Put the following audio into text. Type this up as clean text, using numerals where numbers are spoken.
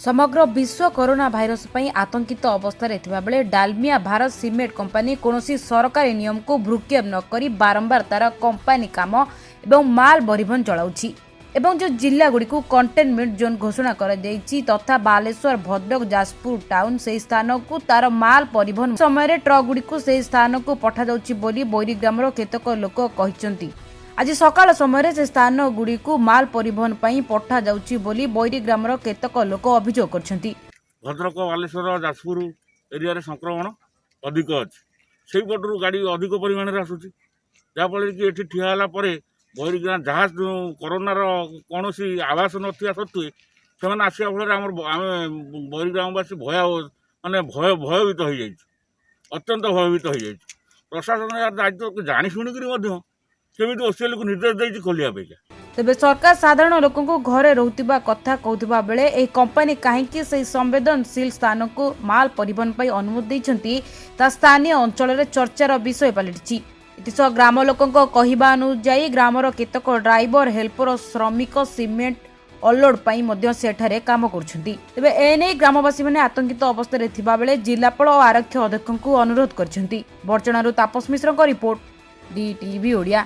ସମଗ୍ର ବିଶ୍ୱ corona virus ପାଇଁ ଆତଙ୍କିତ ଅବସ୍ଥାରେ ଥିବାବେଳେ ଡାଲମିଆ ଭାରତ ସିମେଣ୍ଟ କମ୍ପାନୀ କୌଣସି ସରକାରୀ ନିୟମକୁ ଭ୍ରୂକ୍ଷେପ ନକରି ବାରମ୍ବାର ତାର କମ୍ପାନୀ କାମ ଏବଂ ମାଲ ପରିବହନ ଚଳାଉଛି ଏବଂ ଯେଉଁ ଜିଲ୍ଲାଗୁଡ଼ିକୁ କଣ୍ଟେନମେଣ୍ଟ ଜୋନ୍ ଘୋଷଣା କରାଯାଇଛି, ତଥା ବାଲେଶ୍ୱର, ଭଦ୍ରକ, ଯାଜପୁର ଟାଉନ୍, ସେହି ସ୍ଥାନକୁ ତାର ମାଲ ପରିବହନ ସମୟରେ ଟ୍ରକ୍ଗୁଡ଼ିକୁ ସେହି ସ୍ଥାନକୁ ପଠାଯାଉଛି ବୋଲି ବୈରୀ ଗ୍ରାମର କେତେକ ଲୋକ କହିଛନ୍ତି। ଆଜି ସକାଳ ସମୟରେ ସେ ସ୍ଥାନଗୁଡ଼ିକୁ ମାଲ ପରିବହନ ପାଇଁ ପଠାଯାଉଛି ବୋଲି ବୈରୀ ଗ୍ରାମର କେତେକ ଲୋକ ଅଭିଯୋଗ କରିଛନ୍ତି। ଭଦ୍ରକ, ବାଲେଶ୍ୱର, ଯାଜପୁର ଏରିଆରେ ସଂକ୍ରମଣ ଅଧିକ ଅଛି। ସେଇପଟରୁ ଗାଡ଼ି ଅଧିକ ପରିମାଣରେ ଆସୁଛି, ଯାହାଫଳରେ କି ଏଠି ଠିଆ ହେଲା ପରେ ବୈରୀଗାଁ ଯାହା ଯେଉଁ କରୋନାର କୌଣସି ଆଭାସ ନଥିବା ସତ୍ତ୍ୱେ ସେମାନେ ଆସିବା ଫଳରେ ଆମେ ବୈରୀ ଗ୍ରାମବାସୀ ଭୟ ମାନେ ଭୟଭୀତ ହୋଇଯାଇଛୁ, ଅତ୍ୟନ୍ତ ଭୟଭୀତ ହୋଇଯାଇଛୁ। ପ୍ରଶାସନ ଏହାର ଦାୟିତ୍ୱ ଜାଣି ଶୁଣିକରି ମଧ୍ୟ କେମିତି ଓସିଏଲକୁ ନିର୍ଦ୍ଦେଶ ଦେଇଛି ଖୋଲିବା ପାଇଁକା। ତେବେ ସରକାର ସାଧାରଣ ଲୋକଙ୍କୁ ଘରେ ରହୁଥିବା କଥା କହୁଥିବା ବେଳେ ଏହି କମ୍ପାନୀ କାହିଁକି ସେହି ସମ୍ବେଦନଶୀଳ ସ୍ଥାନକୁ ମାଲ ପରିବହନ ପାଇଁ ଅନୁମତି ଦେଇଛନ୍ତି, ତାହା ସ୍ଥାନୀୟ ଅଞ୍ଚଳରେ ଚର୍ଚ୍ଚାର ବିଷୟ ପାଲଟିଛି। ଏଥିସହ ଗ୍ରାମ ଲୋକଙ୍କ କହିବା ଅନୁଯାୟୀ, ଗ୍ରାମର କେତେକ ଡ୍ରାଇଭର, ହେଲ୍ପର ଓ ଶ୍ରମିକ ସିମେଣ୍ଟ ଅଲୋଡ୍ ପାଇଁ ମଧ୍ୟ ସେଠାରେ କାମ କରୁଛନ୍ତି। ତେବେ ଏନେଇ ଗ୍ରାମବାସୀମାନେ ଆତଙ୍କିତ ଅବସ୍ଥାରେ ଥିବାବେଳେ ଜିଲ୍ଲାପାଳ ଓ ଆରକ୍ଷୀ ଅଧୀକ୍ଷକଙ୍କୁ ଅନୁରୋଧ କରିଛନ୍ତି। ବଡ଼ଚଣାରୁ ତାପସ ମିଶ୍ରଙ୍କ ରିପୋର୍ଟ, ଡି ଟିଭି ଓଡ଼ିଆ।